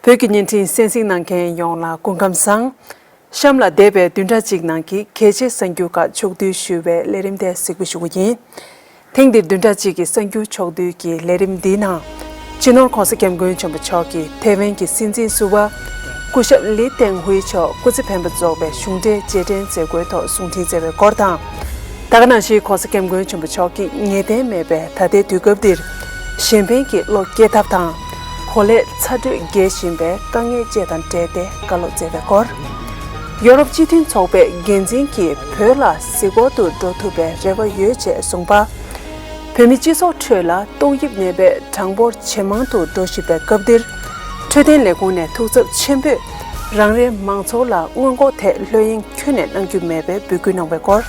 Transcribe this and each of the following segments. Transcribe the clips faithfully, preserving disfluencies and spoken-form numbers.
བོད་ཀྱི་བརྙན་འཕྲིན་གསན་གཟིགས་གནང་མཁན་ཡོངས་ལ་སྐུ་ཁམས་བཟང་། གཤམ་ལ་འདས་པའི་བདུན་ཕྲག་གཅིག་ནང་གི་གལ་ཆེ་གསར་འགྱུར་ཁག་ཕྱོགས་བསྡུས་ཞུ་བའི་ལས་རིམ་དེ་གཟིགས་འབུལ་ཞུ་གི་ཡིན། ཐེངས་འདིར་བདུན་ཕྲག་གཅིག་གི་གསར་འགྱུར་ཕྱོགས་བསྡུས་ཀྱི་ལས་རིམ་འདིའི་ནང་། སྤྱི་ནོར་༧གོང་ས་༧སྐྱབས་མགོན་ཆེན་པོ་མཆོག་གིས་ཐའེ་ཝན་གྱི་སྲིད་འཛིན་ཟུར་པ། སྐུ་ཞབས་ལི་ཏེང་ཧུའེ་མཆོག་སྐུ་ཚེ་འཕེན་པ་རྫོགས་པའི་གཞུང་འབྲེལ་རྗེས་དྲན་མཛད་སྒོའི་ཐོག་གསུང་འཕྲིན་བསྩལ་བའི་སྐོར་དང་། ད་ག་ནང་བཞིན་༧གོང་ས་༧སྐྱབས་མགོན་ཆེན་པོ་མཆོག་གིས་ངེས་གཏན་མེད་པའི་ད་ལྟའི་དུས་སྐབས་འདིར། གཞན་ཕན་གྱི་བློ་སྐྱེད་ཐབས་དང་། གོ་ལའི་ཚ་དྲོད་རྒྱས་བཞིན་པའི་དཀའ་ངལ་བཅས་དང་འབྲེལ་ཏེ་བཀའ་སློབ་སྩལ་བའི་སྐོར། ཡོ་རོབ་སྤྱི་མཐུན་ཚོགས་པའི་འགན་འཛིན་གྱིས་བོད་ལ་གཟིགས་སྐོར་དུ་འགྲོ་ཐུབ་པའི་རེ་བ་ཡོད་ཅེས་གསུངས་པ། བོད་མི་སྤྱི་ཚོགས་ཁྲོད་ལ་ཏོག་དབྱིབས་ནད་པའི་གྲངས་འབོར་ཇེ་མང་དུ་འགྲོ་བཞིན་པའི་སྐབས་འདིར། འཕྲོད་བསྟེན་ལས་ཁུངས་ནས་ཐུགས་འཚབ་ཆེན་པོས་རང་རེའི་མང་ཚོགས་ལ་སྔོན་འགོག་ཐད་ལྷོད་གཡེང་ཁྱོན་ནས་གནང་རྒྱུ་མེད་པའི་འབོད་སྐུལ་གནང་བའི་སྐོར།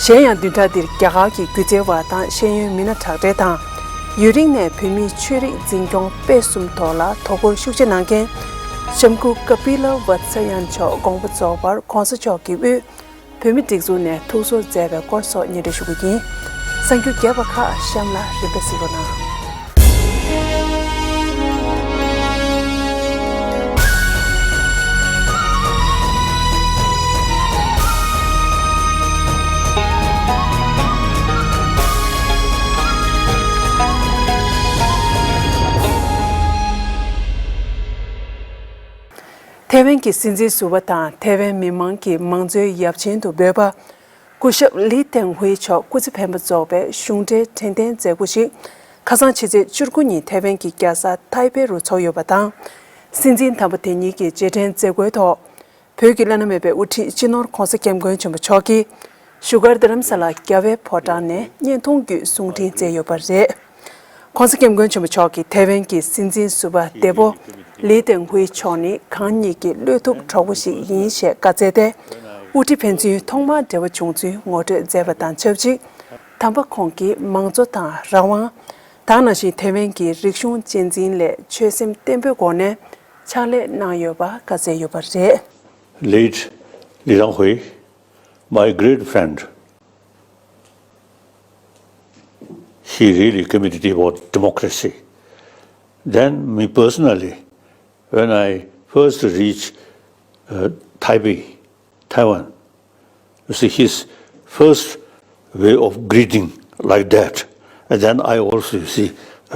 གཞན་ཡང་བདུན་ཕྲག་འདིར་རྒྱ་གར་གྱི་སྒྱུ་རྩལ་བ་དང་ཤེས་ཡོན་མི་སྣ་དྲག་གྲས་དང་། ཡུན་རིང་ནས་བོད་མིའི་ཆོས་རིག་འཛིན་སྐྱོང་སྤེལ་གསུམ་ཐོག་ལ་དོ་ཁུར་ཤུགས་ཆེ་གནང་མཁན། ལྕམ་སྐུ་ཀ་པི་ལ་ཝ་ཚ་ཡན་མཆོག་དགོངས་པ་རྫོགས་པར་༧གོང་ས་མཆོག་གི་དབུས་བོད་མི་སྒྲིག་འཛུགས་ནས་ཐུགས་གསོ་མཛད་པའི་སྐོར་སོགས་སྙན་སྒྲོན་ཞུ་གི་ཡིན། གསར་འགྱུར་རྒྱས་པ་ཁག་གཤམ་ལ་རིམ་པས་གཟིགས་རོགས་གནང་། ཐའེ་ཝན་གྱི་སྲིད་འཛིན་ཟུར་པ་དང་ཐའེ་ཝན་མི་མང་གི་མང་གཙོའི་ཡབ་ཆེན་དུ་འབོད་པ། སྐུ་ཞབས་ལི་ཏེང་ཧུའེ་མཆོག་སྐུ་ཚེ་འཕེན་པ་རྫོགས་པའི་གཞུང་འབྲེལ་དྲན་རྟེན་མཛད་སྒོ་ཞིག་ཁ་སང་ཕྱི་ཚེས་བཅུ་དགུ་ཉིན་ཐའེ་ཝན་གྱི་རྒྱལ་ས་ཐའེ་པེ་རུ་འཚོགས་ཡོད་པ་དང་། སྲིད་འཛིན་དམ་པ་དེ་ཉིད་ཀྱི་རྗེས་དྲན་མཛད་སྒོའི་ཐོག་བོད་ཀྱི་བླ་ན་མེད་པའི་དབུ་ཁྲིད་སྤྱི་ནོར་༧གོང་ས་༧སྐྱབས་མགོན་ཆེན་པོ་མཆོག་གིས་བཞུགས་སྒར་རྡ་རམ་ས་ལ་རྒྱལ་བའི་ཕོ་བྲང་ནས་བརྙན་ཐུང་བརྒྱུད་གསུང་འཕྲིན་བསྩལ་ཡོད་པ་རེད། ༧གོང་ས་༧སྐྱབས་མགོན་ཆེན་པོ་མཆོག་གིས་ཐའེ་ཝན་གྱི་སྲིད་འཛིན་ཟུར་པ་འདས་པོ་ལི་ཏེང་ཧུའེ་མཆོག་ནི་གང་ཉིད་ཀྱི་བློས་ཐུབ་གྲོགས་པོ་ཞིག་ཡིན་ཞེས་བཀའ་སྩལ་ཏེ། དབུ་ཁྲིད་ཕན་ཚུན་ཐོག་མར་འབྲེལ་བ་བྱུང་ཚུལ་ངོ་སྤྲོད་མཛད་པ་དང་ཆབས་ཅིག་དམ་པ་ཁོང་གིས་མང་གཙོ་དང་རང་དབང་། དེ་ནང་བཞིན་ཐའེ་ཝན་གྱི་རིག་གཞུང་གཅེས་འཛིན་སླད་ཆོད་སེམས་བརྟན་པོའི་སྒོ་ནས་ཕྱག་ལས་གནང་ཡོད་པ་བཀའ་སྩལ་ཡོད་པ་རེད། Late Li Tenghui, my great friend, he really committed about democracy. Then me personally, when I first reached uh, Taipei, Taiwan, you see his first way of greeting like that, and then I also, you see,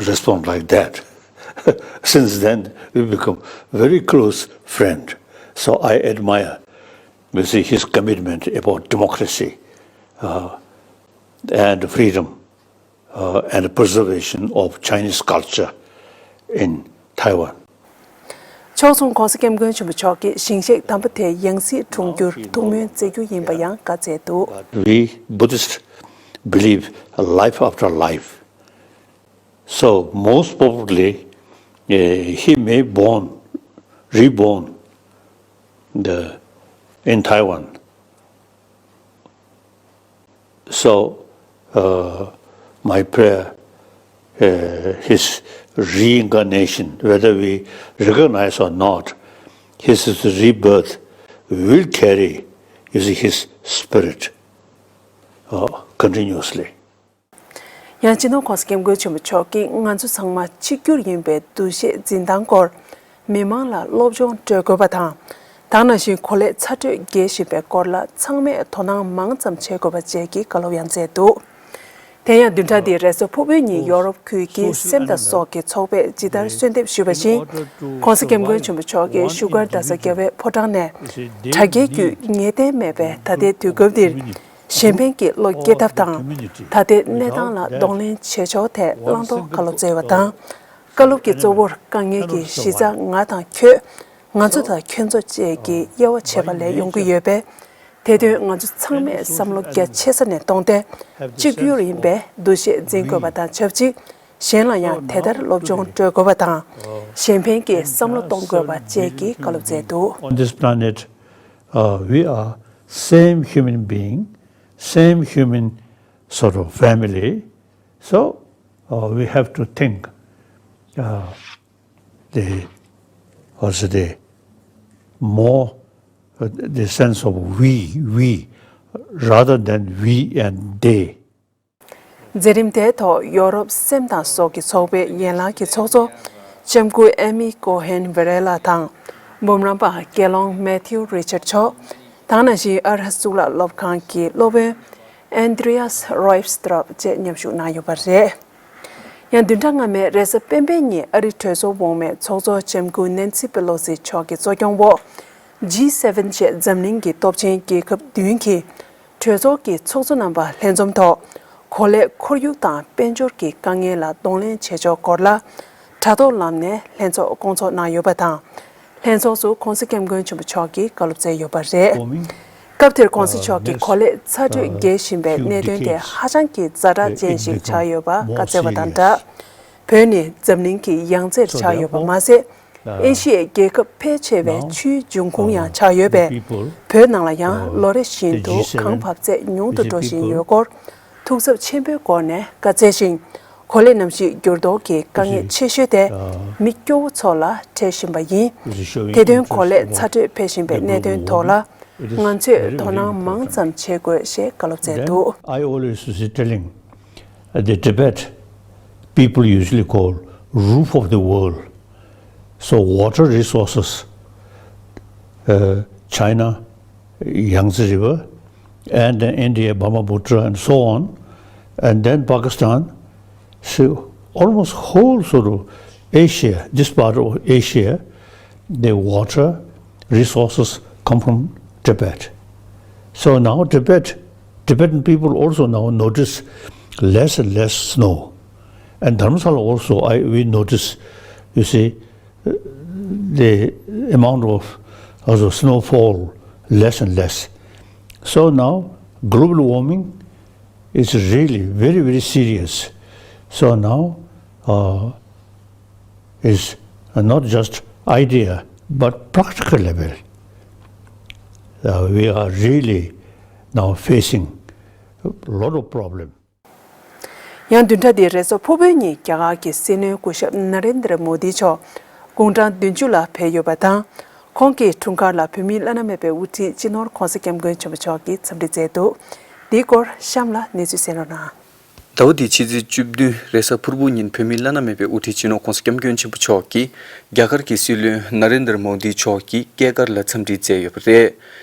respond like that. Since then, we become very close friend. So I admire, you see, his commitment about democracy uh, and freedom uh, and preservation of Chinese culture in Taiwan. ཕྱོགས་མཚུངས་༧གོང་ས་༧སྐྱབས་མགོན་ཆེན་པོ་མཆོག་གིས་ཞིང་གཤེགས་དམ་པ་དེ་ཡང་སྲིད་འཁྲུངས་རྒྱུར་ཐུགས་སྨོན་མཛད་རྒྱུ་ཡིན་པ་ཡང་བཀའ་སྩལ་འདུག We Buddhists believe life after life. So most probably uh, he may born, reborn the, in Taiwan. So, uh, my prayer, uh, his reincarnation, whether we recognize or not, his rebirth will carry, you see, his spirit uh, continuously. ཡང་སྤྱི་ནོར་༧གོང་ས་༧སྐྱབས་མགོན་ཆེན་པོ་མཆོག་གིས་ང་ཚོ་ཚང་མ་གཅིག་གྱུར་ཡིན་པའི་འདུ་ཤེས་འཛིན་སྟངས་སྐོར། མི་མང་ལ་སློབ་སྦྱོང་སྤྲོད་དགོས་པ་དང་། དེ་ནང་བཞིན་གོ་ལའི་ཚ་དྲོད་རྒྱས་བཞིན་པའི་སྐོར་ལ་ཚང་མས་དོ་སྣང་མང་ཙམ་བྱེད་དགོས་པ་བཅས་ཀྱི་བཀའ་སློབ་ཡང་སྩལ་འདུག་དེ་ཡང་བདུན་ཕྲག་འདིའི་རེས་གཟའ་ཕུར་བུའི་ཉིན་ཡོ་རོབ་ཁུལ་གྱི་སེམས་དང་སྲོག་གི་ཚོགས་པས་ཇི་ལྟར་གསོལ་འདེབས་ཞུས་པ་བཞིན། ༧གོང་ས་༧སྐྱབས་མགོན་ཆེན་པོ་མཆོག་གིས་བཞུགས་སྒར་རྡ་ས་རྒྱལ་བའི་ཕོ་བྲང་ནས། དྲ་རྒྱའི་བརྒྱུད་ངེས་གཏན་མེད་པའི་ད་ལྟའི་དུས་སྐབས་འདིར། གཞན་ཕན་གྱི་བློ་སྐྱེད་ཐབས་དང་། ད་ལྟའི་གནས་སྟངས་ལ་གདོང་ལེན་བྱེད་ཕྱོགས་ཐད་བླང་དོར་བཀའ་སློབ་སྩལ་བ་དང་། བཀའ་སློབ་ཀྱི་གཙོ་བོར་དཀའ་ངལ་གྱི་གཞི་རྩ་ང་དང་ཁྱོད། ང་ཚོ་དང་ཁྱོད་ཚོ་བཅས་ཀྱི་དབྱེ་བ་ཕྱེ་བ་ལས་ཡོང་གི་ཡོད་པས། དེ་དོན་ང་ཚོ་ཚང་མས་བསམ་བློ་རྒྱ་ཆེ་ས་ནས་གཏོང་སྟེ། གཅིག་གྱུར་ཡིན་པའི་འདུ་ཤེས་འཛིན་དགོས་པ་དང་ཆབས་ཅིག་གཞན་ལ་ཡང་དེ་ལྟར་སློབ་སྦྱོང་སྤྲོད་དགོས་པ་དང་། གཞན་ཕན་གྱི་བསམ་བློ་གཏོང་དགོས་པ་བཅས་ཀྱི་བཀའ་སློབ་སྩལ་འདུག On this planet, uh, we are same human being, same human sort of family. So uh, we have to think uh, the, what's the more uh, the sense of we, we, rather than we and they. མཛད་རིམ་དེའི་ཐོག་ཡོ་རོབ་སེམས་དང་སྲོག་གི་ཚོགས་པའི་ཡན་ལག་གི་ཚོགས་གཙོ། ལྕམ་སྐུ་ཨེ་མི་ཀོ་ཧན་ཝེ་རེ་ལ་དང་། འབུམ་རམས་པ་དགེ་སློང་མེ་ཐིའུ་རི་ཆར་མཆོག་དང་། ནང་བཞིན་ཨ་རི་གཙུག་ལག་སློབ་ཁང་གི་སློབ་དཔོན་ཨན་དྲི་ཡཱས་རོབ་སི་ཏྲོབ་བཅས་མཉམ་ཞུགས་གནང་ཡོད་པ་རེད། ཡང་བདུན་ཕྲག་སྔ་མའི་རེས་གཟའ་སྤེན་པའི་ཉིན་ཨ་རི་གྲོས་ཚོགས་འོག་མའི་ཚོགས་གཙོ་ལྕམ་སྐུ་ནན་སི་པེ་ལོ་སི་མཆོག་གི་གཙོ་སྐྱོང་འོག་ཇི་སེ་ཝེན་བཅས་འཛམ་གླིང་གི་སྟོབས་ཆེན་རྒྱལ་ཁབ་བདུན་གྱི་གྲོས་ཚོགས་ཀྱི་ཚོགས་གཙོ་རྣམ་པ་ལྷན་འཛོམས་ཐོག་གོ་ལའི་ཁོར་ཡུག་དང་དཔལ་འབྱོར་གྱི་དཀའ་ངལ་ལ་གདོང་ལེན་བྱེད་ཕྱོགས་སྐོར་ལ་དྲ་ཐོག་ལམ་ནས་ལྷན་ཚོགས་བསྐོང་ཚོགས་གནང་ཡོད་པ་དང་། ལྷན་ཚོགས་སུ་༸གོང་ས་༸སྐྱབས་མགོན་ཆེན་པོ་མཆོག་གིས་བཀའ་སློབ་སྩལ་ཡོད་པ་རེད། Warming, སྐབས་དེར་༸གོང་ས་uh, མཆོག་གིས་next, གོ་ལའི་ཚ་དྲོད uh, རྒྱས་བཞིན་པའི་few གནད་དོན་དེ་decades, ཧ་ཅང་གི་ཛ་དྲག uh, ཅན་it ཞིག་become ཆགས་ཡོད་པ་more བཀའ་སྩལ་བ་དང་སྦྲགས། serious. བོད་ནི་འཛམ་གླིང་གི་ཡང་རྩེར So ཆགས་ཡོད་པ་མ་therefore, ཟད། uh, ཨེ་ཤི་ཡའི་རྒྱལ་ཁབ་ཕལ་ཆེ་བའི now, ཆུའི་འབྱུང་ཁུངས་ཡང་uh, ཆགས་ཡོད་the པས། people, བོད་ནང་ལ་ཡང་uh, ལོ་རེ་བཞིན་the དུ་G གངས་བབས་ཚད་ཉུང་དུ Asian འགྲོ་བཞིན་people, ཡོད་སྐོར་ཐུགས་འཚབ་ཆེན་པོའི་སྒོ་ནས་བཀའ་སྩལ་ཞིང་། གོ་ལའི་གནམ་གཤིས་འགྱུར་ལྡོག་གི་དཀའ་ངལ་ཆེ་ཤོས་དེ་མི་སྐྱོ་བོ་ཚོ་ལ་འཕྲད་བཞིན་པ་ཡིན། དེ་དོན་གོ་ལའི་ཚ་དྲོད་འཕེལ་བཞིན་པའི་གནད་དོན་ཐོག་ལ་ང་ཚོས་དོ་སྣང་མང་ཙམ་བྱེད་དགོས་ཞེས་བཀའ་སློབ་སྩལ་འདུག I always used to telling the Tibet people usually call roof of the world. So water resources, uh, China, Yangtze River, and then India, Brahmaputra, and so on, and then Pakistan. So almost whole sort of Asia, this part of Asia, the water resources come from Tibet. So now Tibet, Tibetan people also now notice less and less snow. And Dharamsala also, I, we notice, you see, the amount of also snowfall less and less. So now global warming is really very, very serious. So now uh, is not just idea but practical level. Uh, we are really now facing a lot of problem. ཡང་བདུན་ཕྲག་འདིའི་རེས་གཟའ་ཕུར་བུའི་ཉིན་རྒྱ་གར་གྱི་སྲིད་བློན་སྐུ་ཞབས་ནཱ་རེན་དྲ་མོ་དི་མཆོག་དགུང་གྲངས་བདུན་ཅུ་ལ་ཕེབས་ཡོད་པ་དང་། ཁོང་གི་འཁྲུངས་སྐར་ལ་བོད་མིའི་བླ་ན་མེད་པའི་དབུ་ཁྲིད་སྤྱི་ནོར་༸གོང་ས་༸སྐྱབས་མགོན་ཆེན་པོ་མཆོག་གིས་འཚམས་འདྲི་མཛད་འདུག་འདིའི་སྐོར་གཤམ་ལ་གནས་ཚུལ་གསན་རོགས་གནང་། ཟླ་བ་འདིའི་ཕྱི་ཚེས་བཅུ་བདུན་རེས་གཟའ་ཕུར་བུ་ཉིན་བོད་མིའི་བླ་ན་མེད་པའི་དབུ་ཁྲིད་སྤྱི་ནོར་༸གོང་ས་༸སྐྱབས་མགོན་ཆེན་པོ་མཆོག་གིས་རྒྱ་གར་གྱི་སྲིད་བློན་ནཱ་རེན་དྲ་མོ་དི་མཆོག་གི་སྐྱེས་སྐར་ལ་འཚམས་འདྲི་མཛད་ཡོད་པ་རེད།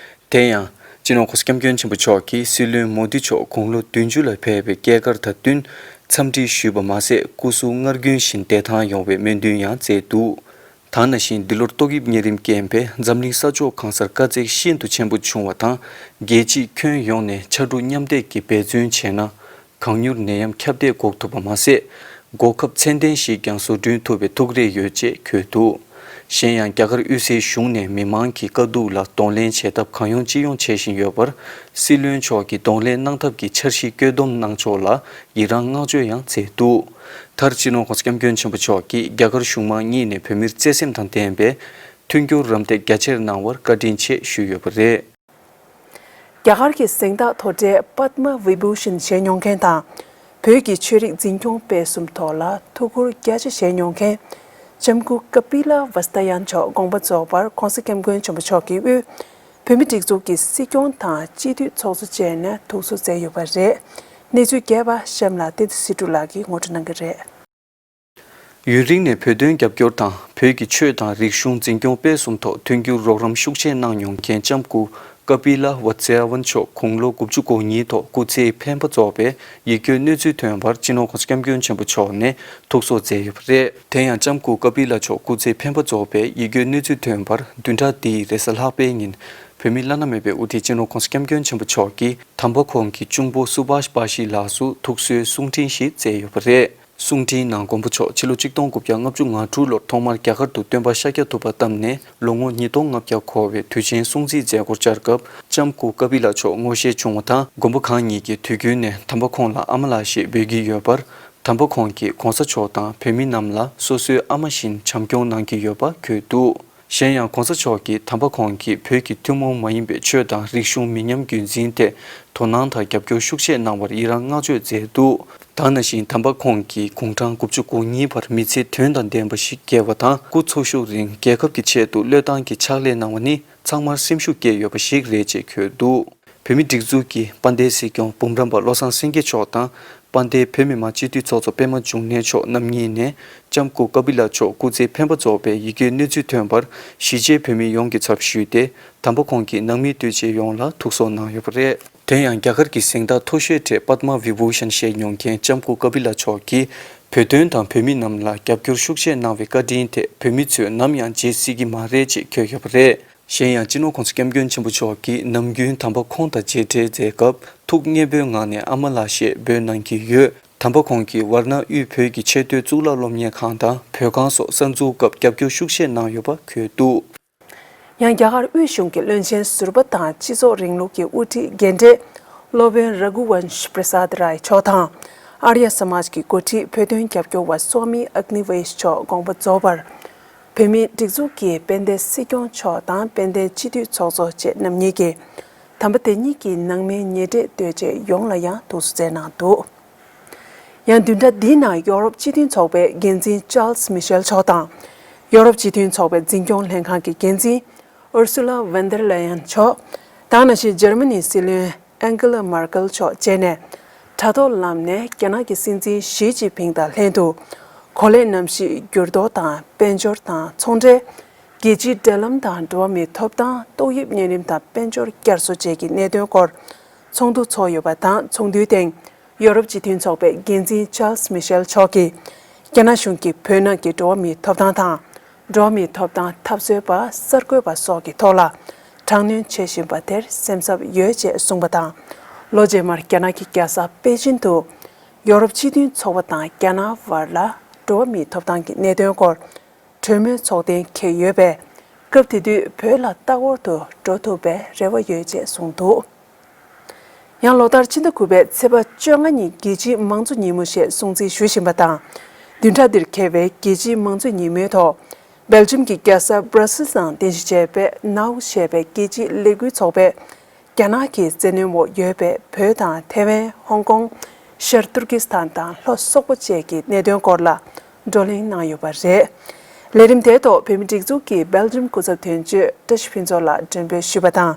དེ་ཡང་། སྤྱི་ནོར་༸གོང་ས་༸སྐྱབས་མགོན་ཆེན་པོ་མཆོག་གིས་སྲིད་བློན་མོ་དི་མཆོག་དགུང་ལོ་བདུན་ཅུ་ལ་ཕེབས་པའི་སྐྱེས་སྐར་དང་བསྟུན་འཚམས་འདྲི་ཞུས་པ་མ་ཟད། སྐུ་གཟུགས་སྔར་རྒྱུན་བཞིན་བདེ་ཐང་ཡོང་བའི་སྨོན་འདུན་ཡང་བསྩལ་འདུག་དེ་ནང་བཞིན་འདི་ལོར་ཏོག་དབྱིབས་གཉན་རིམས་རྐྱེན་པས་འཛམ་གླིང་ས་ཕྱོགས་གང་སར་དཀའ་ཚེགས་ཤིན་ཏུ་ཆེན་པོ་བྱུང་བ་དང་། རྒྱལ་སྤྱིས་ཁྱོན་ཡོངས་ནས་ཕྱར་གྲུ་མཉམ་འདེགས་ཀྱིས་འབད་བརྩོན་བྱས་ན། གང་མྱུར་ནད་ཡམས་ཁྱབ་གདལ་འགོག་ཐུབ་པ་མ་ཟད། འགོག་ཁབ་ཚད་ལྡན་ཞིག་ཀྱང་བཟོ་སྐྲུན་ཐུབ་པའི་ཐུགས་རེ་ཡོད་ཅེས་འཁོད་འདུག་གཞན་ཡང་། རྒྱ་གར་དབུས་སའི་གཞུང་ནས་མི་མང་གི་དཀའ་སྡུག་ལ་གདོང་ལེན་བྱེད་ཐབས་གང་ཡོང་ཅི་ཡོང་བྱེད་བཞིན་ཡོད་པར། སྲིད་བློན་མཆོག་གིས་གདོང་ལེན་གནང་ཐབས་ཀྱི་འཆར་གཞི་བཀོད་འདོམས་གནང་ཕྱོགས་ལ་ཡི་རངས་བསྔགས་བརྗོད་ཡང་མཛད་འདུག་མཐར་སྤྱི་ནོར་༸གོང་ས་༸སྐྱབས་མགོན་ཆེན་པོ་མཆོག་གིས་རྒྱ་གར་གཞུང་མང་གཉིས་ནས་བོད་མིར་བརྩེ་སེམས་དང་ལྡན་པའི་མཐུན་འགྱུར་རམ་འདེགས་རྒྱ་ཆེར་གནང་བར་བཀའ་དྲིན་ཆེ་ཞུས་ཡོད་པ་རེད། རྒྱ་གར་གྱི་གཟེངས་རྟགས་མཐོ་གྲས་པདྨ་བི་བྷུ་ཤན་བཞེས་མྱོང་མཁན་དང་། བོད་ཀྱི་ཆོས་རིག་འཛིན་སྐྱོང་སྤེལ་གསུམ་ཐོག་ལ་ཐུགས་ཁུར་རྒྱ་ཆེ་བཞེས་མྱོང་མཁན། ལྕམ་སྐུ་ཀ་པི་ལ་ཝ་སྟ་ཡན་མཆོག་དགོངས་པ་རྫོགས་པར་༸གོང་ས་༸སྐྱབས་མགོན་ཆེན་པོ་མཆོག་གིས་དབུས་བོད་མིའི་སྒྲིག་འཛུགས་ཀྱི་སྲིད་སྐྱོང་དང་སྤྱི་འཐུས་ཚོགས་གཙོ་བཅས་ནས་ཐུགས་གསོ་མཛད་ཡོད་པ་རེད། གནས་ཚུལ་རྒྱས་པ་གཤམ་ལ་བསྟན་འཛིན་སྲིད་སྒྲུབ་ལགས་ཀྱིས་ངོ་སྤྲོད་གནང་གི་རེད། ཡུན་རིང་ནས་བོད་དོན་རྒྱབ་སྐྱོར་དང་བོད་ཀྱི་ཆོས་དང་རིག་གཞུང་འཛིན་སྐྱོང་སྤེལ་གསུམ་ཐོག་མཐུན་འགྱུར་རོགས་རམ་ཤུགས་ཆེ་གནང་མྱོང་མཁན་ལྕམ་སྐུ་ཀ་པི་ལ་ཝ་ཙེ་ཝན་མཆོག་དགུང་ལོ་དགུ་བཅུ་གོ་གཉིས་ཐོག་སྐུ་ཚེའི་འཕེན་པ་རྫོགས་པའི་ཡིད་སྐྱོའི་གནས་ཚུལ་ཐོན་པར་སྤྱི་ནོར་༸གོང་ས་༸སྐྱབས་མགོན་ཆེན་པོ་མཆོག་ནས་ཐུགས་གསོ་མཛད་ཡོད་པ་རེད། དེ་ཡང་ལྕམ་སྐུ་ཀ་པི་ལ་མཆོག་སྐུ་ཚེའི་འཕེན་པ་རྫོགས་པའི་ཡིད་སྐྱོའི་གནས་ཚུལ་ཐོན་པར་བདུན་ཕྲག་འདིའི་རེས་གཟའ་ལྷག་པའི་ཉིན་བོད་མིའི་བླ་ན་མེད་པའི་དབུ་ཁྲིད་སྤྱི་ནོར་༸གོང་ས་༸སྐྱབས་མགོན་ཆེན་པོ་མཆོག་གིས་དམ་པ་ཁོང་གི་གཅུང་པོ་སུ་བྷཱཤ་པཱ་ཤི་ལགས་སུ་ཐུགས་གསོའི་གསུང་འཕྲིན་ཞིག་བསྩལ་ཡོད་པ་རེད། གསུང་འཕྲིན་ནང་མགོན་པོ་མཆོག་ཕྱི་ལོ་ཆིག་སྟོང་དགུ་བརྒྱ་ལྔ་བཅུ་ང་དྲུག་ལོར་ཐོག་མར་རྒྱ་གར་དུ་སྟོན་པ་ཤཱཀྱ་ཐུབ་པ་བལྟམས་ནས་ལོ་ངོ་ཉིས་སྟོང་ལྔ་བརྒྱ་འཁོར་བའི་དུས་ཆེན་སྲུང་བརྩི་མཛད་སྒོར་བཅར་སྐབས་ལྕམ་སྐུ་ཀ་པི་ལ་མཆོག་ངོ་ཤེས་བྱུང་བ་དང་། མགོན་པོ་གང་ཉིད་ཀྱིས་དུས་རྒྱུན་ནས་དམ་པ་ཁོང་ལ་ཨ་མ་ལགས་ཞེས་འབོད་ཀྱི་ཡོད་པར། དམ་པ་ཁོང་གིས་༸གོང་ས་མཆོག་དང་བོད་མི་རྣམས་ལ་སོ་སོའི་ཨ་མ་བཞིན་བྱམས་སྐྱོང་གནང་གི་ཡོད་པ་འཁོད་འདུག་གཞན་ཡང་༸གོང་ས་མཆོག་གིས་དམ་པ་ཁོང་གིས་བོད་ཀྱི་ཐུན་མོང་མ་ཡིན་པའི་ཆོས་དང་རིག་གཞུང་མི་ཉམས་རྒྱུན་འཛིན་ཐད་དོ་སྣང་དང་རྒྱབ་སྐྱོར་ཤུགས་ཆེ་གནང་བར་ཡི་རངས་བསྔགས་བརྗོད་མཛད་འདུག་དེ་ནང་བཞིན་དམ་པ་ཁོང་གིས་དགུང་གྲངས་དགུ་བཅུ་གོ་གཉིས་བར་མི་ཚེ་དོན་དང་ལྡན་པ་ཞིག་བསྐྱལ་བ་དང་། སྐུ་འཚོ་བཞུགས་རིང་རྒྱལ་ཁབ་ཀྱི་ཆེད་དུ་བློས་བཏང་གིས་ཕྱག་ལས་གནང་བ་ནི་ཚང་མར་སེམས་ཤུགས་སྐྱེད་ཡོད་པ་ཞིག་རེད་ཅེས་འཁོད་འདུག་བོད་མིའི་སྒྲིག་འཛུགས་ཀྱི་དཔལ་ལྡན་སྲིད་སྐྱོང་འབུམ་རམས་པ་བློ་བཟང་སེང་གེ་མཆོག་དང་། དཔལ་ལྡན་བོད་མི་མང་སྤྱི་འཐུས་ཚོགས་གཙོ་པད་མ་འབྱུང་གནས་མཆོག་རྣམ་གཉིས་ནས་ལྕམ་སྐུ་ཀ་པི་ལ་མཆོག་སྐུ་ཚེ་ཕན་པ་རྫོགས་པའི་ཡི་གེའི་གནས་ཚུལ་ཐོན་པར་གཞིས་བྱེས་བོད་མི་ཡོངས་ཀྱི་ཚབ་ཞུས་ཏེ། དམ་པ་ཁོང་གི་ནང་མི་ལྟོས་བཅས་ཡོངས་ལ་ཐུགས་གསོ་གནང་ཡོད་པ་རེད། དེ་ཡང་རྒྱ་གར་གྱི་གཟེངས་རྟགས་མཐོ་ཤོས་གྲས་པདྨ་བི་བྷུ་ཤན་ཞེས་ཡོངས་མཁན་ལྕམ་སྐུ་ཀ་པི་ལ་མཆོག་གིས་བོད་དོན་དང་བོད་མི་རྣམས་ལ་རྒྱབ་སྐྱོར་ཤུགས་ཆེ་གནང་བའི་བཀའ་དྲིན་དེ་བོད་མི་ཚོས་ནམ་ཡང་བརྗེད་སྲིད་ཀྱི་མ་རེད་ཅེས་བཀོད་ཡོད་པ་རེད། གཞན་ཡང་སྤྱི་ནོར་༸གོང་ས་༸སྐྱབས་མགོན་ཆེན་པོ་མཆོག་གིས་ནམ་རྒྱུན་དམ་པ་ཁོང་དང་མཇལ་འཕྲད་མཛད་སྐབས་ཐུགས་མཉེས་པོའི་ངང་ནས་ཨ་མ་ལགས་ཞེས་འབོད་གནང་གི་ཡོད། དམ་པ་ཁོང་གིས་ཝར་ན་དབུས་བོད་ཀྱི་ཆེས་མཐོའི་གཙུག་ལག་སློབ་གཉེར་ཁང་དང་བོད་ཁང་སོགས་གསར་འཛུགས་སྐབས་རྒྱབ་སྐྱོར་ཤུགས་ཆེ་གནང་ཡོད་པ་འཁོད་འདུག། ཡང་རྒྱ་གར་དབུས་གཞུང་གི་བློན་ཆེན་ཟུར་པ་དང་སྤྱི་ཚོགས་རིང་ལུགས་ཀྱི་དབུ་ཁྲིད་རྒན་གྲས་སློབ་དཔོན་ར་གུ་ཝན་ཤི་པྲ་སཱད་རའི་མཆོག་དང་། ཨཱརྱ་ས་མཱཇ་གྱི་འགོ་ཁྲིད་བོད་དོན་རྒྱབ་སྐྱོར་བ་སྭ་མི་ཨག་ནི་ཝེཤ་མཆོག་དགོངས་པ་རྫོགས་པར། བོད་མིའི་སྒྲིག་འཛུགས་ཀྱི་དཔལ་ལྡན་སྲིད་སྐྱོང་མཆོག་དང་དཔལ་ལྡན་སྤྱི་འཐུས་ཚོགས་གཙོ་བཅས་རྣམ་གཉིས་ཀྱིས་དམ་པ་དེ་ཉིད་ཀྱི་ནང་མིའི་ཉེ་འབྲེལ་ལྟོས་བཅས་ཡོངས་ལ་ཡང་ཐུགས་གསོ་སྩལ་གནང་འདུག། ཡང་བདུན་ཕྲག་འདིའི་ནང་ཡོ་རོབ་སྤྱི་མཐུན་ཚོགས་པའི་འགན་འཛིན་ཅཱལ་སི་མི་ཤེལ་མཆོག་དང་། ཡོ་རོབ་སྤྱི་མཐུན་ཚོགས་པའི་འཛིན་སྐྱོང་ལྷན་ཁང་གི་འགན་འཛིན་ཨུར་སུ་ལ་ཝན་ཌར་ལེ་ཡན་མཆོག་དང་། ནང་བཞིན་འཇར་མ་ནིའི་སྲིད་བློན་ཨན་ཀེ་ལ་མར་ཀེལ་མཆོག་བཅས་ནས་དྲ་ཐོག་ལམ་ནས་རྒྱ་ནག་གི་སྲིད་འཛིན་ཞི་ཅིན་ཕིང་དང་ལྷན་དུ་གོ་ལའི་གནམ་གཤིས་འགྱུར་ལྡོག་དང་དཔལ་འབྱོར་དང་ཚོང་འབྲེལ། རྒྱལ་སྤྱིའི་འབྲེལ་ལམ་དང་འགྲོ་བ་མིའི་ཐོབ་ཐང་། ཏོག་དབྱིབས་གཉན་རིམས་དང་དཔལ་འབྱོར་བསྐྱར་གསོ་བཅས་ཀྱི་གནད་དོན་སྐོར་ཚོགས་འདུ་ཚོགས་ཡོད་པ་དང་། ཚོགས་འདུའི་སྟེང་ཡོ་རོབ་སྤྱི་མཐུན་ཚོགས་པའི་འགན་འཛིན་ཅཱལ་སི་མི་ཤེལ་མཆོག་གིས་རྒྱ་ནག་གཞུང་གིས་བོད་ནང་གི་འགྲོ་བ་མིའི་ཐོབ་ཐང་དང་། འགྲོ་བ་མིའི་ཐོབ་ཐང་འཐབ་རྩོད་པ། གསར་འགོད་པ་སོགས་ཀྱི་ཐོག་ལ་དྲག་གནོན་བྱེད་བཞིན་པ་དེར་སེམས་འཚབ་ཡོད་ཅེས་གསུངས་པ་དང་། ལོ་རྗེས་མར་རྒྱ་ནག་གི་རྒྱལ་ས་པེ་ཅིན་དུ་ཡོ་རོབ་སྤྱི་མཐུན་ཚོགས་པ་དང་རྒྱ་ནག་དབར་ལ་འགྲོ་བ་མིའི་ཐོབ་ཐང་གི་གནད་དོན་སྐོར་གྲོས་མོལ་ཚོགས་གཏན་འཁེལ་ཡོད་པས། སྐབས་དེ་དུས་བོད་ལ་ལྟ་སྐོར་དུ་འགྲོ་ཐུབ་པའི་རེ་བ་ཡོད་ཅེས་གསུངས་འདུག། ཡང་ལོ་ལྟར་ཕྱི་ཟླ་དགུ་པའི་ཚེས་པ་བཅོ་ལྔ་ཉིན་རྒྱལ་སྤྱིའི་མང་གཙོ་ཉིན་མོ་ཞེས་སྲུང་བརྩི་ཞུ་བཞིན་པ་དང་། བདུན་ཕྲག་འདིར་འཁེལ་བའི་རྒྱལ་སྤྱིའི་མང་གཙོ་ཉིན་མོའི་ཐོག་སྦེལ་ཇམ་གྱི་རྒྱལ་ས་སྦྲ་སིལ་ནང་རྟེན་གཞི་བྱས་པའི་ནའུ་ཞེས་པའི་རྒྱལ་སྤྱིའི་ལས་འགུལ་ཚོགས་པས། རྒྱ་ནག་གི་བཙན་གནོན་འོག་ཡོད་པའི་བོད་དང་ཐེ་ཝན། ཧོང་ཀོང་། ཤར་ཏུར་ཀི་སི་ཐན་དང་ལྷོ་སོག་པོ་བཅས་ཀྱི་གནད་དོན་སྐོར་ལ་བགྲོ་གླེང་གནང་ཡོད་པ་རེད། ལས་རིམ་དེའི་ཐོག་བོད་མིའི་སྒྲིག་འཛུགས་ཀྱི་སྦེལ་ཇམ་སྐུ་ཚབ་དོན་གཅོད་བཀྲ་ཤིས་ཕུན་ཚོགས་ལགས་མགྲོན་འབོད་ཞུས་པ་དང་།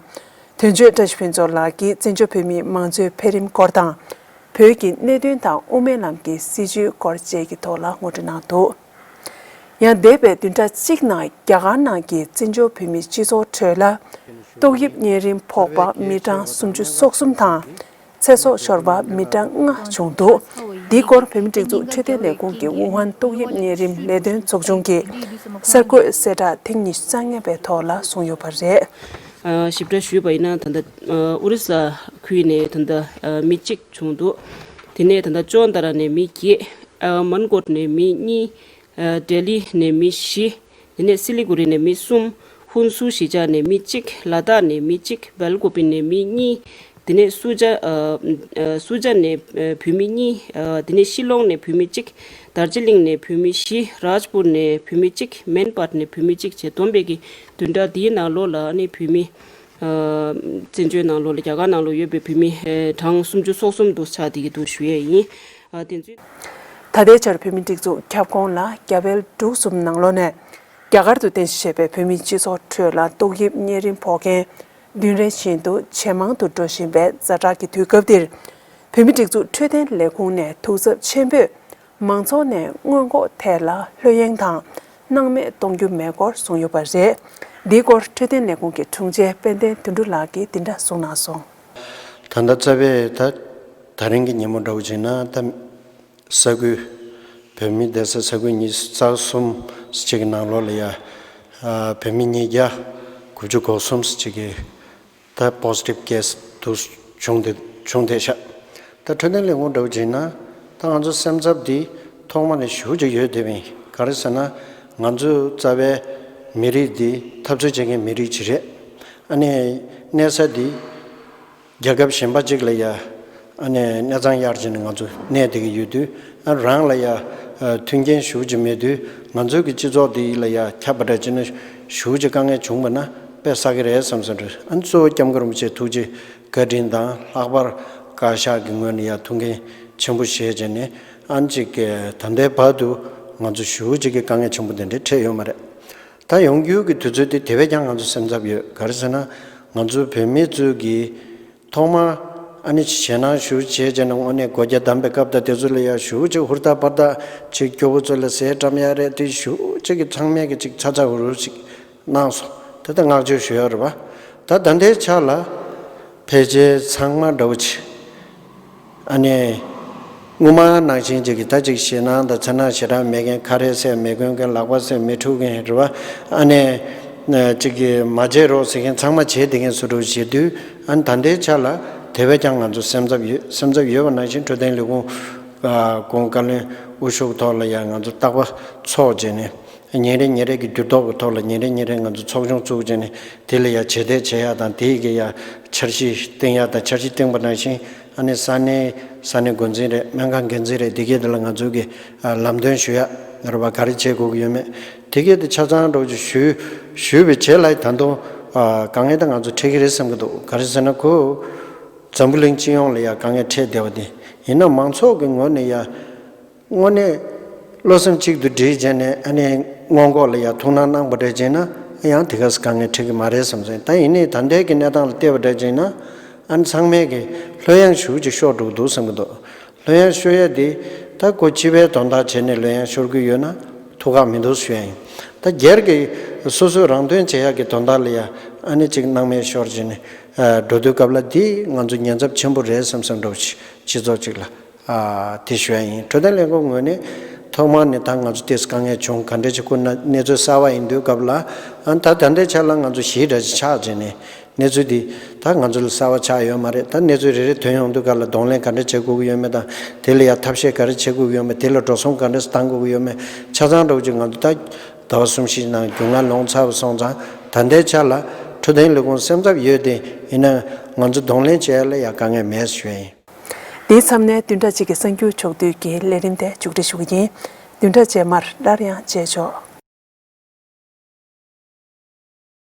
དོན་གཅོད་བཀྲ་ཤིས་ཕུན་ཚོགས་ལགས་ཀྱིས་བཙན་བྱོལ་བོད་མིའི་མང་གཙོའི་འཕེལ་རིམ་སྐོར་དང་། བོད་ཀྱི་གནད་དོན་དང་དབུ་མའི་ལམ་གྱི་སྲིད་བྱུས་སྐོར་བཅས་ཀྱི་ཐོག་ལ་ངོ་སྤྲོད་གནང་འདུག། ཡང་འདས་པའི་བདུན་ཕྲག་གཅིག་ནང་རྒྱ་གར་ནང་གི་བཙན་བྱོལ་བོད་མིའི་སྤྱི་ཚོགས་ཁྲོད་ལ་ཏོག་དབྱིབས་གཉན་རིམས་ཕོག་པ་མི་གྲངས་སུམ་ཅུ་སོ་གསུམ་དང་། ཚེ་སྲོག་ཤོར་བ་མི་གྲངས་ལྔ་བྱུང་འདུག། འདིའི་སྐོར་བོད་མིའི་སྒྲིག་འཛུགས་འཕྲོད་བསྟེན་ལས་ཁུངས་ཀྱི་ཝུ་ཧན་ཏོག་དབྱིབས་གཉན་རིམས་ལས་དོན་ཚོགས་ཆུང་གིས་གསར་འགོད་གསལ་བསྒྲགས་ཐེངས་ཉི་ཤུ་རྩ་ལྔ་པའི་ཐོག་ལ་གསུངས་ཡོད་པ་རེད། ཨ། ཞིབ་ཕྲ་ཞུས་པ་ཡིན་ན། ད་ལྟ་ཨ་ཨོ་རི་ས་ཁུལ་ནས་ད་ལྟ་ཨ་མི་གཅིག་བྱུང་འདུག། དེ་ནས་ད་ལྟ་ཅོན་ཏ་ར་ནས་མི་བརྒྱད། ཨ་མན་གོཊ་ནས་མི་གཉིས། ཨ་ལྡི་ལི་ནས་མི་བཞི། དེ་ནས་སི་ལི་གུ་རི་ནས་མི་གསུམ། ཧུན་སུར་གཞིས་ཆགས་ནས་མི་གཅིག། ལ་དྭགས་ནས་མི་གཅིག། སྦེལ་ཀོབ་པི་ནས་མི་གཉིས། དེ་ནས་སུ་ཇ་ཨ་ཨ་སུ་ཇ་ནས་ཨ་བོད་མི་གཉིས། ཨ་དེ་ནས་ཤི་ལོང་ནས་བོད་མི་གཅིག། དར་ཇི་ལིང་ནས་བོད་མི་བཞི། རཱཇ་པུར་ནས་བོད་མི་གཅིག། མན་པཱཊ་ནས་བོད་མི་གཅིག་བྱས། བསྡོམས་པས་ཀྱི་བདུན་ཕྲག་འདིའི་ནང་ལོགས་ལ་ཨ་ནི་བོད་མི་ཨ་བཙན་བྱོལ་ནང་ལོགས་ལ་རྒྱ་གར་ནང་ལོགས་ཡོད་པའི་བོད་མི་ཨ་གྲངས་སུམ་ཅུ་སོ་གསུམ་དུ་ཆགས་བསྡད་ཀྱི་འདུག་ཞུ་ཡས་ཡིན། ཨ་དེ་ཚོའི། ད་ལྟའི་ཆར་བོད་མིའི་སྒྲིག་འཛུགས་ཁྱབ་ཁོངས་ལ་རྒྱ་བལ་འབྲུག་གསུམ་ནང་ལོགས་ནས་རྒྱ་གར་དུ་རྟེན་གཞི་བྱས་པའི་བོད་མིའི་སྤྱི་ཚོགས་ཁྲོད་ལ་ཏོག་དབྱིབས་གཉན་རིམས་ཕོག་མཁན་བདུན་རེ་བཞིན་དུ་ཇེ་མང་དུ་འགྲོ་བཞིན་པའི་ཛ་དྲག་གི་དུས་སྐབས་འདིར། བོད་མིའི་སྒྲིག་འཛུགས་འཕྲོད་བསྟེན་ལས་ཁུངས་ནས་ཐུགས་འཚབ་ཆེན་པོས། མང་ཚོགས་ནས་སྔོན་འགོག་ཐད་ལ་ལྷོད་གཡེང་དང་སྣང་མེད་གཏོང་རྒྱུ་མེད་སྐོར་གསུངས་ཡོད་པ་རེད། འདིའི་སྐོར་འཕྲོད་བསྟེན་ལས་ཁུངས་ཀྱི་དྲུང་ཆེ་དཔལ་ལྡན་དོན་གྲུབ་ལགས་ཀྱིས་འདི་འདྲ་གསུངས་གནང་སོང་། ད་ལྟ་རྩ་བའི་ད་ད་རིང་གི་ཉིན་མོ་འདྲ་བོ་བྱས་ན། ད་ས་ཁུལ་བོད་མི་བསྡད་ས་ས་ཁུལ་ཉི་ཤུ་རྩ་གསུམ་ཅིག་གི་ནང་ལོགས་ལ་ཡ། ཨ་བོད་མི་ཉིས་བརྒྱ་དགུ་བཅུ་གོ་གསུམ་ཅིག་གིས་ད་positive case་དུ་བྱུང་སྟེ་བྱུང་བསྡད་ཤག། ད་འཕྲོད་བསྟེན་ལས་ཁུངས་འདྲ་བོ་བྱས་ན། ད་ང་ཚོ་སེམས་འཚབ་འདི་ཐོག་མ་ནས་ཞེ་པོ་ཅིག་ཡོད་བསྡད་པ་ཡིན། ག་རེ་ཟེར་ན། ང་ཚོ་རྩ་བའི་མི་རིགས་འདི་འཐབ་རྩོད་བྱེད་མཁན་མི་རིགས་ཅིག་རེད། ཨ་ནི་གནས་ས་འདི་རྒྱལ་ཁབ་གཞན་པ་ཅིག་ལ་ཡ། ཨ་ནི་གནས་ཚང་གཡར་བྱས་ནས་ང་ཚོ་གནས་བསྡད་ཀྱི་ཡོད་དུས། ཨ་རང་ལ་ཡ་ཨ་མཐུན་རྐྱེན་ཞེ་པོ་ཅིག་མེད་དུས། ང་ཚོའི་གི་སྤྱི་ཚོགས་འདི་ལ་ཡ་ཁྱབ་པ་འདྲ་བྱས་ན་ཞེ་པོ་ཅིག་དཀའ་ངལ་བྱུང་བ་ན་དཔེ་བསགས་ཀྱི་རེད་བསམ་བསམ་རེད། ཨ་ནི་གཙོ་བོ་སྐྱབས་མགོན་རིན་པོ་ཆེ་ཐུགས་རྗེ་བཀའ་དྲིན་དང་། ལྷག་པར་བཀའ་ཤག་གི་ངོས་ནས་ཡ་ཐུགས་འགན་ཆེན་པོ་བཞེས་བྱས་ནས། ཨ་ནི་ཅིག་གི་ད་ལྟའི་བར་དུ་ང་ཚོ་ཞེ་པོ་ཅིག་གི་དཀའ་ངལ་ཆེན་པོ་དེ་འདྲ་འཕྲད་ཡོད་མ་རེད། ད་ཡོང་རྒྱུ་གི་དུས་ཚོད་དེ་དེ་བས་ཀྱང་ང་ཚོ་སེམས་འཚབ་ཡོད། ག་རེ་ཟེར་ན། ང་ཚོ་བོད་མི་ཚོས་གི་ཐོག་མ་ ཨ་ནི་ཞེད་སྣང་ཞེ་པོ་བྱས་བྱས་ནས་དངོས་གནས་སྒོ་རྒྱ་བསྡམས་པའི་སྐབས་དང་དེ་ཚོ་ལ་ཡ་ཞེ་པོ་ཅིག་ཧུར་ཐག་པར་ཐག་ཅིག་སྐྱོ་པོ་ཚོ་ལ་ཟས་བཀྲམ་ཡ་རེད། དེ་ཞེ་པོ་ཅིག་གི་ཚང་མས་གི་ཅིག་ཚ་ཚ་འུར་འུར་ཅིག་གནང་སོང་། དེ་ལྟར་བསྔགས་བརྗོད་ཞུ་ཡ་རེད་པ། ད་ད་ལྟའི་ཆ་ལ་ཕལ་ཆེར་ཚང་མ་འདྲ་བོ་ཅིག་ཨ་ནི་སྔོན་མ་ནང་བཞིན་ཅིག་གི་ད་ཅིག་ཞེད་སྣང་དང་འཚེར་སྣང་ཞེ་དྲག་མེད་མཁན། ཁ་རས་ཟས་མི་གོན་མཁན། ལག་པ་ཟས་མི་འཁྲུ་མཁན་རེད་པ། ཨ་ནི་ཅིག་གི་མ་བྱེད་རོགས་ཟེར་མཁན་ཚང་མ་བྱེད་བསྡད་མཁན་བཟོ་འདྲ་བྱེད་དུས། ཨ་ནི་ད་ལྟའི་ཆ་ལ་དེ་བས་ཀྱང་ང་ཚོ་སེམས་འཚབ་ཡོད། སེམས་འཚབ་ཡོད་པ་ནང་བཞིན་འཕྲོད་བསྟེན་ལས་ཁུངས་ཨ་གོང་བཀའ་བློན་དབུ་བཞུགས་ཐོག་ལ་ཡང་ང་ཚོ་རྟག་པར་ཚོགས་བྱས་ནས། ཉིན་རེ་ཉིན་རེ་གི་འགྱུར་ལྡོག་གི་ཐོག་ལ་ཉིན་རེ་ཉིན་རེ་ང་ཚོ་ཚོགས་ཆུང་བཙུགས་བྱས་ནས་དེ་ལ་ཡ་ཇེ་བདེ་བྱེད་ཡག་དང་། དེ་གི་ཡ་འཆར་གཞི་བཏིང་ཡག་དང་། འཆར་གཞི་བཏིང་པ་ནང་བཞིན་ཨ་ནི་ས་གནས་ས་གནས་འགོ་འཛིན་རེད། སྨན་ཁང་འགན་འཛིན་རེད། དེ་གས་དེ་ལ་ང་ཚོ་གི་ཨ་ལམ་སྟོན་ཞུ་ཡག་རེད་པ། ག་རེ་བྱེད་དགོས་ཀྱི་ཡོད་མེད་དེ་གས་དེ་ཆ་ཚང་འདྲ་བོ་ཅིག་ཞུས་ཞུས་པའི་རྗེས་ལ་ད་དུང་ཨ་དཀའ་ངལ་ད་ང་ཚོ་འཕྲད་ཀྱི་རེད་བསམ་གྱི་འདུག་ག་རེ་ཟེར་ན་ཁོ་འཛམ་བུ་གླིང་སྤྱི་ཡོངས་ལ་ཡ་དཀའ་ངལ་འཕྲད་བསྡད་པ་དེ་ཡིན་ན། མང་ཚོགས་ཀྱི་ངོས་ནས་ཡ་དངོས་གནས་བློ་སེམས་གཅིག་ཏུ་སྒྲིལ་བྱས་ནས་ཨ་ནི་སྔོན་འགོག་ལ་ཡ་ཐུགས་སྣང་གནང་པ་འདྲ་བྱས་ན་ཡང་དེ་ག་ས་དཀའ་ངལ་འཕྲད་ཀྱི་མ་རེད་བསམ་སོང་། ད་ཡིན་ནའི་ད་ལྟའི་གི་གནས་སྟངས་ལ་བལྟས་པ་འདྲ་བྱས་ན་ཨ་ནི་ཚང་མས་གི་ལྷོད་ཡངས་ཞེ་པོ་ཅིག་ཤོར་འགྲོ་གི་འདུག་བསམ་གྱི་འདུག་ལྷོད་ཡངས་ཤོར་ཡ་དེ་ད་ཁོ་སྤྱི་པའི་དོན་དག་བྱས་ནས་ལྷོད་ཡངས་ཤོར་གྱི་ཡོད་ན་ཐུགས་ཁག་མི་འདུག་ཞུ་ཡ་ཡིན། ད་སྒེར་གྱི་སོ་སོའི་རང་དོན་བྱེད་ཡག་གི་དོན་དག་ལ་ཡ་ཨ་ནི་ཅིག་སྣང་མེད་ཤོར་བྱས་ནས་ཨ་འགྲོ་དུས་སྐབས་ལ་དེ་ང་ཚོ་ཉེན་ཚབས་ཆེན་པོ་རེད་བསམ་བསམ་འདྲ་བོ་ཞིག་སྤྱི་ཚོགས་ཅིག་ལ། ཨ་དེ་ཞུ་ཡ་ཡིན། འཕྲོད་བསྟེན་ལས་ཁུངས་ངོས་ནས་ཐོག་མར་ནས་ད་ང་ཚོ་ཏོག་ཙམ་དཀའ་ངལ་བྱུང་། ག་འདྲ་ཅིག་ཁོ་ན་གནས་ཚུལ་གསར་པ་ཡིན་དུས་སྐབས་ལ། ཨ་ད་ད་ལྟའི་ཆ་ལ་ང་ཚོ་གཞི་འདྲ་ཅིག་ཆགས་བྱས་ནས་གནས་ཚུལ་འདི་ད་ང་ཚོ་ལ་གསར་པ་ཆགས་ཡོད་མ་རེད། ད་གནས་ཚུལ་རེ་རེ་ཐོན་ཡོང་དུས་སྐབས་ལ་གདོང་ལེན་ག་འདྲ་བྱེད་དགོས་ཀྱི་ཡོད་མེད་དང་། དེ་ལ་ཡ་ཐབས་ཤེས་ག་རེ་བྱེད་དགོས་ཀྱི་ཡོད་མེད། དེ་ལ་འགྲོ་སོང་ག་འདྲ་བཏང་དགོས་ཀྱི་ཡོད་མེད་ཆ་ཚང་འདྲ་བོ་ཅིག་ང་ཚོ་ད་ཟླ་བ་གསུམ་བཞི་ནང་རྒྱུས་མངའ་ལོན་ཚར་བ་སོང་ཙང་། ད་ལྟའི་ཆ་ལ་འཕྲོད་བསྟེན་ལས་ཁུངས་སེམས་འཚབ་ཡོད་དེ། ཡིན་ན་ང་ཚོ་གདོང་ལེན་བྱེད་ཡ་ལ་ཡ་དཀའ་ངལ་མེད་ཞུ་ཡ་ཡིན། དེའི་མཚམས་ནས་བདུན་ཕྲག་གཅིག་གི་གསར་འགྱུར་ཕྱོགས་བསྡུས་ཀྱི་ལས་རིམ་དེ་མཇུག་སྒྲིལ་ཞུ་གི་ཡིན། བདུན་ཕྲག་རྗེས་མར་སླར་ཡང་མཇལ་ཆོག